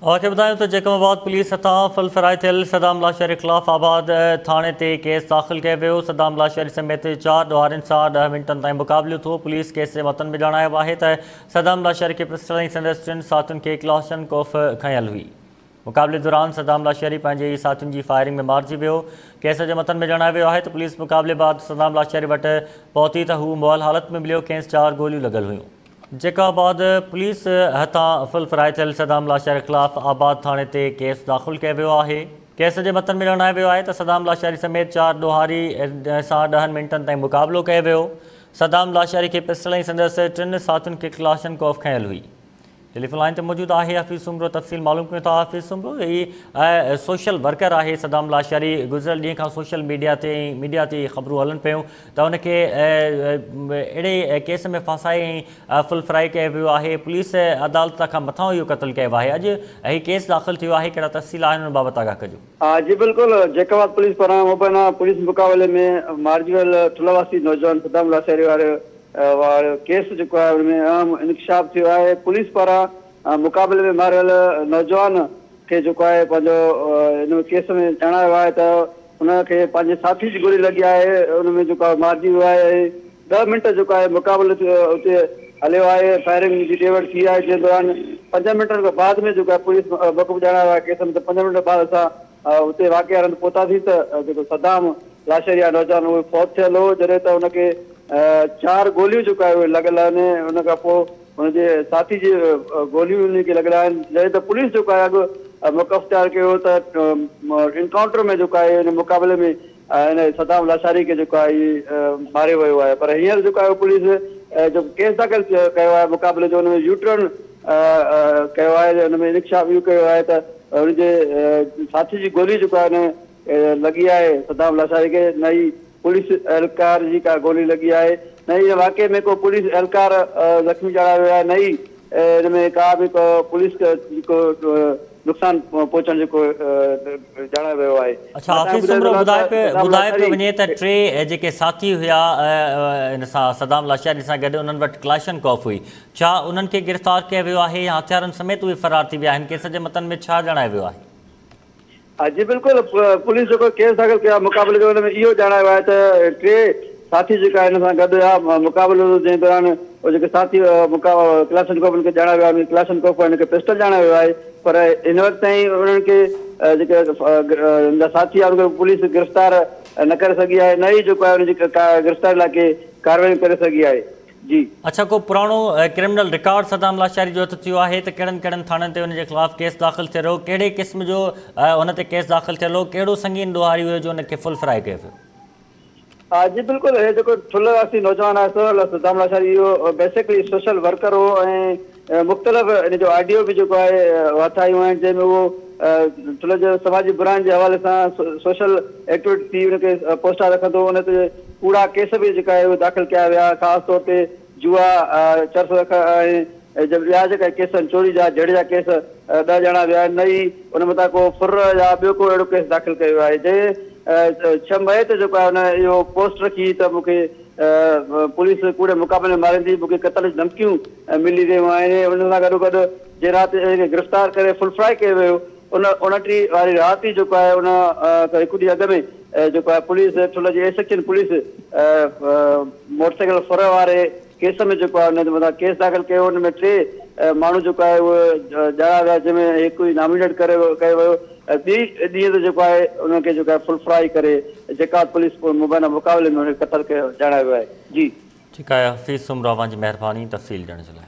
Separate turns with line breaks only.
اوهان کي ٻڌايون ته جيڪب آباد پوليس هٿان ڦل فرائي ٿيل صدام لاشاري خلاف آباد ٿاڻي تي ڪيس داخل ڪيو ويو، صدام لاشاري سميت چار ڏوهارين سان ڏهه منٽن تائين مقابلو ٿيو، پوليس ڪيس جي متن ۾ ڄاڻايو آهي ته صدام لاشاري کي پسٽل ۽ سندس ٽن ساٿين کي ڪلاشن ڪوف کنيل هئي، مقابلي دوران صدام لاشاري پنهنجي ئي ساٿين جي فائرنگ ۾ مارجي ويو، ڪيس جي متن ۾ ڄاڻايو ويو آهي ته پوليس مقابلي بعد صدام لاشاري وٽ پهتي ته هو مئل حالت ۾ مليو، کيس چار گوليون لڳل هيون. جيڪب آباد پوليس هٿان ڦل فرائي ٿيل صدام لاشاري خلاف آباد ٿاڻي تي ڪيس داخل ڪيو ويو آهي. ڪيس جي متن ۾ ڄاڻايو ويو آهي ته صدام لاشاري سميت چار ڏوهاري سان ڏهن منٽن تائين مقابلو ڪيو ويو. صدام لاشاري کي پسٽل ۽ سندس ٽن ساٿين کي ڪلاشن ڪوف کنيل هئي. ٽيليفون لائين تي موجود آهي حفيظ سومرو تفصيل معلوم ڪيون ٿا حفيظ سومرو هي سوشل ورڪر آهي صدام لاشاري گذريل ڏينهن کان سوشل ميڊيا تي ميڊيا تي خبرون هلن پيون ته ان کي اهڙي ڪيس ۾ ڦاسائي ۽ فل فرائي ڪيو ويو آهي پوليس عدالت کان مٿان اهو قتل ڪيو آهي اڄ هي ڪيس داخل ٿيو آهي ڪهڙا تفصيل آهن ان بابت آگاهه ڪجو.
جي بلڪل جيڪب آباد پوليس پاران مبينا پوليس مقابلي ۾ مارجي ويل ٺلهه واسي نوجوان صدام لاشاري واري وارو ڪيس جيڪو آهي ان ۾ اهم انڪشاف ٿيو آهي، پوليس پاران مقابلي ۾ ماريل نوجوان کي جيڪو آهي پنهنجو ان ڪيس ۾ ڄاڻايو آهي ته ان کي پنهنجي ساٿي جي گولي لڳي آهي ان ۾ جيڪو آهي مارجي ويو آهي ۽ ڏهه منٽ جيڪو آهي مقابلو اتي هليو آهي فائرنگ جي ڏي وٺ ٿي آهي جنهن دوران پنج منٽن کان بعد ۾ جيڪو آهي پوليس موقف ڄاڻايو آهي ڪيس ۾ ته پنج منٽ بعد اسان اتي واقعي واري هنڌ پهتاسين ته جيڪو صدام لاشاري آهي نوجوان اهو فوت ٿيل هو جڏهن ته ان کي چار گوليون جيڪو آهي اهي لڳل آهن ان کان پوء ان جي ساٿي جي گوليون ان کي لڳل آهن جڏهن ته پوليس جيڪو آهي اڳ موقف اختيار ڪيو هو ته انڪائونٽر ۾ جيڪو آهي ان مقابلي ۾ ان صدام لاشاري کي جيڪو آهي ماريو ويو آهي پر هينئر جيڪو آهي پوليس جيڪو ڪيس داخل ڪيو آهي مقابلي جو ان ۾ يوٽرن ڪيو آهي ان ۾ انڪشاف اهو ڪيو آهي ته ان جي ساٿي جي گولي جيڪو آهي ان لڳي آهي صدام لاشاري کي نه ئي پوليس اهلڪار جي ڪا گولي لڳي آهي نه ئي ان واقعي ۾ ڪو پوليس اهلڪار زخمي ڄاڻايو ويو آهي نه ئي ان ۾ ڪا به ڪو پوليس ڪو نقصان پهچڻ جو ڪو ڄاڻايو ويو آهي.
اڇا حافظ سومرو ٻڌائي پيو ٻڌايو پيو وڃي ته ٽي جيڪي ساٿي هيا ان سان صدام لاشاري سان گڏ انهن وٽ ڪلاشن ڪوف هئي ڇا انهن کي گرفتار ڪيو ويو آهي يا هٿيارن سميت اهي فرار ٿي ويا آهن ڪيس جي متن ۾ ڇا ڄاڻايو ويو آهي؟
جي بلڪل پوليس جيڪو ڪيس داخل ڪيو آهي مقابلي جو ان ۾ اهو ڄاڻايو آهي ته ٽي ساٿي جيڪا هن سان گڏ هيا مقابلو جنهن دوران اهي جيڪي ساٿي ڪلاشن ڪوف ان کي ڄاڻايو ويو آهي ڪلاشن ڪوف هن کي پسٽل ڄاڻايو ويو آهي پر هن وقت تائين انهن کي جيڪي هن جا ساٿي آهن ان کي پوليس گرفتار نه ڪري سگهي آهي نه ئي جيڪو آهي ان جي گرفتاري لاء ڪي ڪارروائيون ڪري سگهي آهي جي.
اڇا ڪو پراڻو ڪرمنل رڪارڊ صدام لاشاري جو هٿ ٿيو آهي ته ڪهڙن ڪهڙن ٿاڻن تي ان جي خلاف ڪيس داخل ٿيل هو ڪهڙي قسم جو ان تي ڪيس داخل ٿيل هو ڪهڙو سنگين ڏوهاري هيو جو ان کي فل فرائي ڪيو ويو.
جي بلڪل هي جيڪو ٺلهه واسي نوجوان آهي سو صدام لاشاري اهو بيسڪلي سوشل ورڪر هو ۽ مختلف ان جو آڊيو به جيڪو آهي هٿ آيون آهن جنهن ۾ اهو ٺلهه جو سماجي براين جي حوالي سان سوشل ايڪٽيوٽي ٿي ان کي پوسٽا رکندو هو ان تي ڪوڙا ڪيس به جيڪا آهي اهي داخل ڪيا ويا خاص طور تي جوا چرس رک ۽ ٻيا جيڪا ڪيس آهن چوري جا جهيڙي جا ڪيس ڏهه ڄڻا ويا آهن نه ئي ان مٿان ڪو ڦر يا ٻيو ڪو اهڙو ڪيس داخل ڪيو ويو آهي جنهن ڇهه مئي تي جيڪو آهي ان اهو پوسٽ رکي ته مون کي پوليس ڪوڙي مقابلي ۾ ماريندي مون کي قتل جون ڌمڪيون ملي رهيون آهن ان سان گڏو گڏ جنهن رات ان کي گرفتار ڪري فل فرائي ڪيو ويو ان اڻٽيهه واري رات ئي جيڪو آهي ان کان هڪ ڏينهن اڳ ۾ جيڪو آهي پوليس ٺل جي A section police motor cycle ڦر واري ڪيس ۾ جيڪو آهي ان مٿان ڪيس داخل ڪيو ان ۾ ٽي ماڻهو جيڪو آهي اهي ڄاڻايا ويا جنهن ۾ هڪ ئي نامينيٽ ڪري ڪيو ويو ۽ ٻئي ڏينهن تي جيڪو آهي انهن کي جيڪو آهي فل فرائي ڪري جيڪا پوليس مبينا مقابلي ۾ ان کي قتل ڪيو ڄاڻايو ويو آهي جي.
ٺيڪ آهي حفيظ سومرو اوهان جي مهرباني تفصيل ڏيڻ جي لاء.